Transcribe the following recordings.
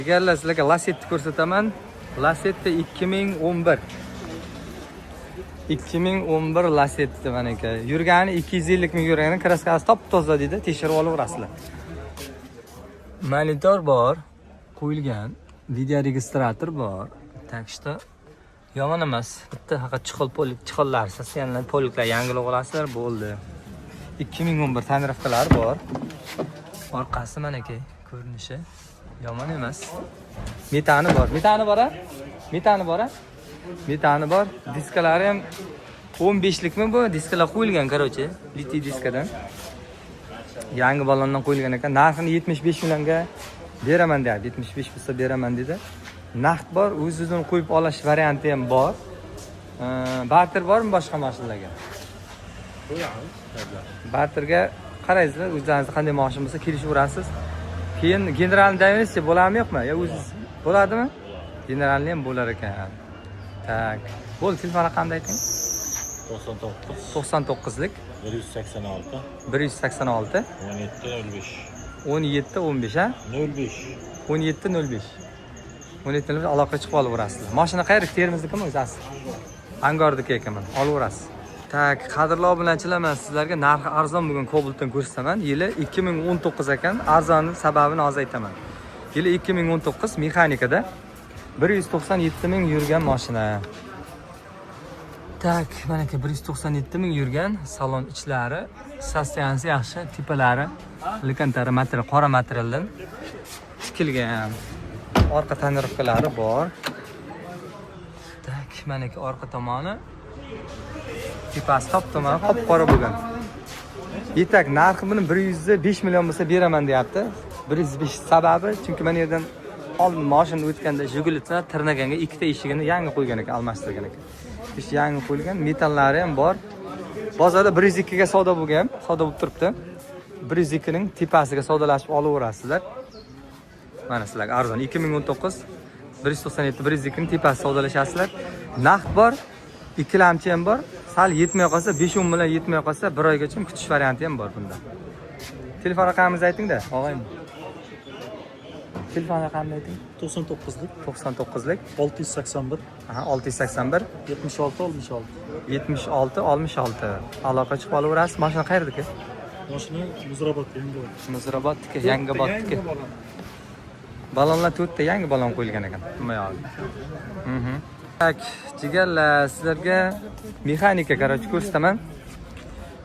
Jigarlar, sizlarga Lacetti ko'rsataman. Lacetti 2011. 2011 Lacetti mana aka. Yurgani 250 ming yurgani, краска si top toza deydi, tekshirib olaverasizlar. Monitor bor, qo'yilgan, видеорегистратор bor. Так что yomon emas. Bitta faqat чехол полик, чехол lar, состояние полик lar yangilab olasizlar, bo'ldi. 2011, тонировка lari bor. Orqasi manaki ko'rinishi yomon emas. Metani bor. Metani bor a? Metani bor a? Metani bor. Diskalari ham 15likmi bu? Diskalar qo'yilgan, короче, литый diskadan. Yangi balondan qo'yilgan ekan. Narxini 75 millionga beraman deyapti. 75 bo'lsa beraman dedi. Naqd bor, o'z-o'zini qo'yib olish varianti ham bor. Barter bormi boshqa mashinalarga? Qo'yamiz. Barterga qaraysizlar, o'zlaringiz qanday mashina bo'lsa kelishaverasiz. Keyin генеральный доверенность bo'ladimi, yo'qmi? Yo o'zingiz bo'ladimi? Генеральный ham bo'lar ekan. Так. Bo'ldi, telefon raqamini ayting. 99 99lik 186 186 17 05. 17 15 ha? 05. 17 05. 17 05, aloqa chiqib olaverasizlar. Mashina qayerda? Termiznikimi o'zi asli? Angordiki ekan mana, olaverasiz. Так, qadrli obunachilar, man sizlarga narxi arzon bo'lgan Cobaltdan ko'rsataman. Yili 2019 ekan. Arzonni sababini hozir aytaman. Yili 2019, mexanikada 197 ming yurgan mashina. Так, manaki 197 ming yurgan, salon ichlari состояние si yaxshi, tepalari Alcantara material, qora materialdan tikilgan. Orqa тонировка lari bor. Так, manaki orqa tomoni, tepasi top tomoni qop qora bo'lgan. Итак, narxi buni 105 million bo'lsa beraman deyapti. 105 sababi, chunki mana yerdan oldin mashina o'tganda Jigulitni tirnaganga ikkita eshigini yangi qo'ygan ekan, almashtirgan ekan. Ish yangi qo'yilgan, metallari ham bor. Bozorda 102 ga savdo bo'lgan, savdo bo'lib turibdi. 102 ning tepasiga savdolashib olaverasizlar. Mana sizlarga arzon 2019, 197, 102 ning tepasi savdolashasizlar. Naqd bor, ikkilamchi ham bor. Sal yetmay qolsa, 5-10 million yetmay qolsa, bir oygacha kutish varianti ham bor bunda. Telefon raqamingizni ayting-da, og'ayni. Telefon raqamini ayting. 99lik 99lik 681 aha, 681 76 66. 76 66. Aloqa chiqib olaverasiz. Mashina qayerdiki? Mashina Muzrabot, Yangiobod. Muzrabotniki, Yangiobodniki. Balonlar to'rtta yangi balon qo'yilgan ekan. Nima yo'q. Так, jigarlar, sizlarga mexanika, короче, ko'rsataman.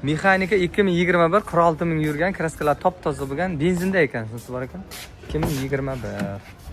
Mexanika 2021, 46 ming yurgan, краска lar top toza bo'lgan, benzinda ekan, shunisi bor ekan. 2021.